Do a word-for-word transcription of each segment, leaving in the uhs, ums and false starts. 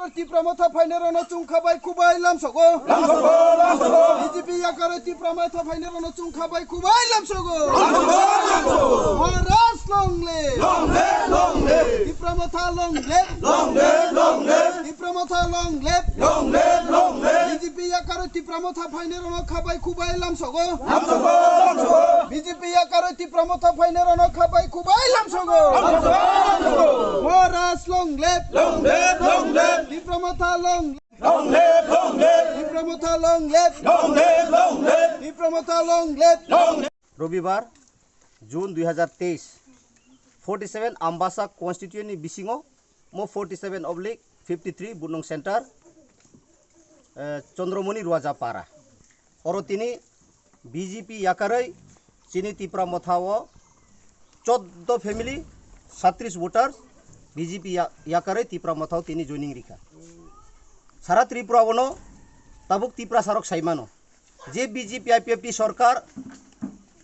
Tipra Motha phainairokno chwng kha bai kubai lamsogo. B J P yakarwi Tipra Motha phainairokno chwng kha bai kubai lamsogo. Maharaj long live. Long live, long live. Tipra Motha long live. Long live, long live. Tipra Motha long live. Long live, long live. B J P yakarwi Tipra Motha phainairokno kha bai kubai lamsogo. Lamsogo, lamsogo. B J P yakarwi Tipra Motha phainairokno kha bai kubai lamsogo. Lamsogo, lamsogo. Maharaj long live. Long live, long live. Tipra Motha long live. Long live, long live. Tipra Motha long live. Long live, long live. Tipra Motha long live. Long live. Robibar, June dui hajar teis, forty seven Ambasa constituency ni bisingo mo forty seven oblique fifty three Bunong Center, eh, Chandramoni Ruaja Para. Oro tini B J P yakarwi chini Tipra Motha o choddo family, satris voter B J P ya-, yakarwi Tipra Motha o tini joining rikha. Sara Tripura o no tabuk Tiprasa rok sai mano je B J P I P F T sorkar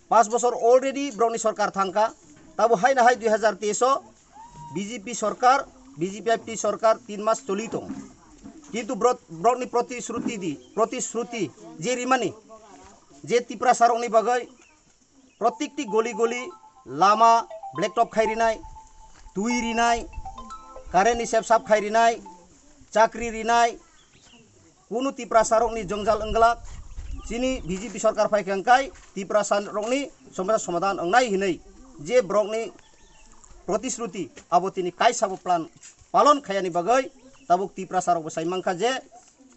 pas bosor already borokni sorkar thangkha, tabo hai na hai dui hajar teis o B J P sorkar, B J P I P T sorkar tin mas choli tongo. Kintu borok, borokni protisruti di, protisruti je rimani, je Tiprasa rokni bagwi protikti goli goli lama blacktop khai rinai, twi rinai, current ni sep sap khai rinai, chakri rinai, kunu Tiprasa rokni jongjal wngglak, chini B J P sorkar phai khe wngkai Tiprasa rokni somosya somadhan wngnai hinwi je borokni protisruti abo tini kaisa bo plan palon khayani bagwi tabuk Tiprasa rok bo sai mankha je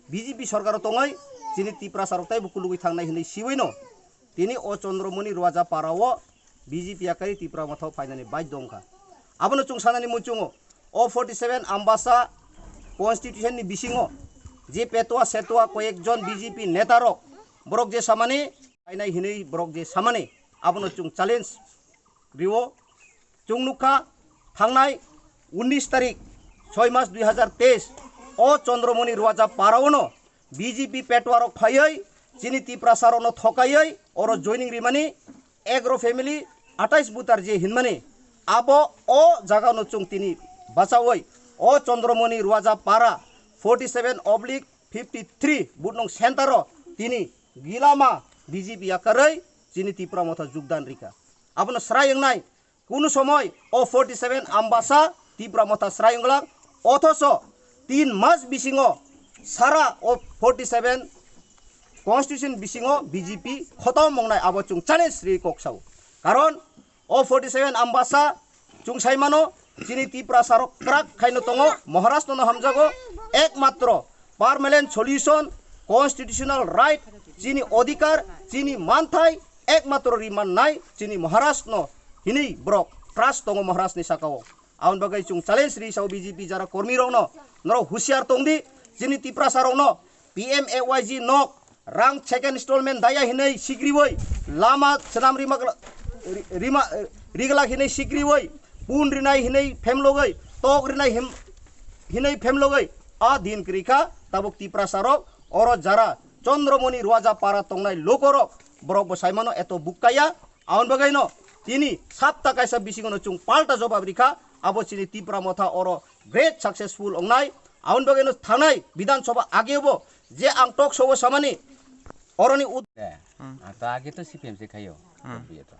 B J P sorkar o tongwi chini Tiprasa rok taibo kulugwi thangnai hinwi siwino tini o Chandramoni Ruaja Para o B J P yakarwi Tipra Motha o phainani baidhyo wngkha. Abono chwng sanani muchungo o forty seven Ambasa constituency ni bisingo je petwa setwa koyekjon B J P neta rok borok je samani phainai hinwi borok je samani abono chwng challenge rio. Chwng nukha thangnai unnish tarik soi mas dui hajar teis o Chandramoni Ruaja Para o no B J P petwa rok phaiwi chini Tiprasa rok no thokaiwi oro joining rimani egaro family atais butar je hinmani abo o jaga no chwng tini bachawi o Chandramoni Ruaja Para forty seven oblique fifty three Bunong Center o tini gilama B J P yakarwi chini Tipra Motha jugdan rikha. Abono srai wngnai kunu somoi o forty seven Ambasa Tipra Motha srai wnglang, othoso tin mas bisingo sara o forty seven constitution bisingo B J P khotom wngnai abo chwng challenge ri kok sao. Karon o forty seven Ambasa chwng sai mano chini Tiprasa rok kwrak khaino tongo, Maharashtra no hamjago, ekmatro permanent solution, constitutional right, chini odhikar, chini manthai, ekmatro rimannai chini Maharashtra no hinwi borok trust tongo Maharashtra ni saka o. Aboni bagwi chwng challenge ri sao B J P jara kormi rok no, norok husiar tong di, chini Tiprasa rok no P M A Y G nok rang second installment daya hinwi sikriwi, lama swnam rima, rima, rigla hinwi sikriwi, pun rinai hinwi phemlogwi, tok rinai him-, hinwi phemlogwi a din kwrwi kha. Tabuk Tiprasa rok oro jara Chandramoni Ruaja Para tongnai lukorok borok bo sai mano eto bukkaya. Aboni bagwi no tini sapta kaisa bisingo no chwng palta jobab rikha, abo chini Tipra Motha oro great successful wngnai. Aboni bagwi no thangnai Bidhan Sabha ageo bo je ang talk show o samani oroni ut- Eh, Hmm. Ang to age to C P M se khaio. Hmm. Biyo to.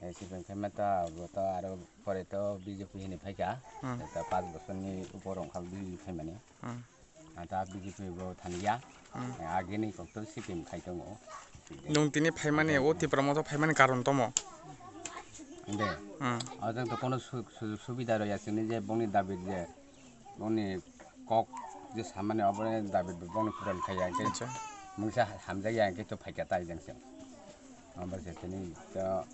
Eh, C P M khaima to, abo to aro pore to B J P hini phaikha. Hmm. To pas bosorni upor wngkha B J P khaimani. Hmm. Ang ta B J P bo thangya. Hmm. Agini kok to C P M khai tongo. Nwng tini phaimani, o Tipra Motha phaimani karon tomo? Inde. Hmm. Ajang to kono su-, sujog subida rwya chini je bongni dabi je, bongni kok je samani oboni dabi bongni puran khaya hwnkhe Acha. Mungsa hamjakya hwnkhe to phaikha tai jengse. Omo se tini to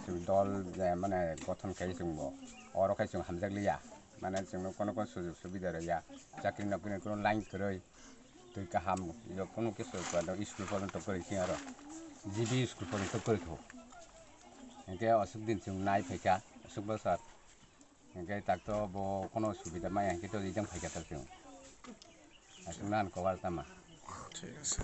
chwng dol je mane gothon khai chwngbo. Oro khai chwng hamjakliya. Mane chwngno kono kono sujog subida rwya. Chakri nokri ni kono line kwrwi. Twi kaham, yo kono kisa kwrwi, school porjonto kwrwi sing aro. G B school porjonto kwrwi kho. Hwnkhe aswk din chwng nai phaikha, aswk bwswk. Hwnkhe takto bo kono subida maya hwnkhe to rijang phaikha ta chwng. Aswk nan kobar tama. Thik ase.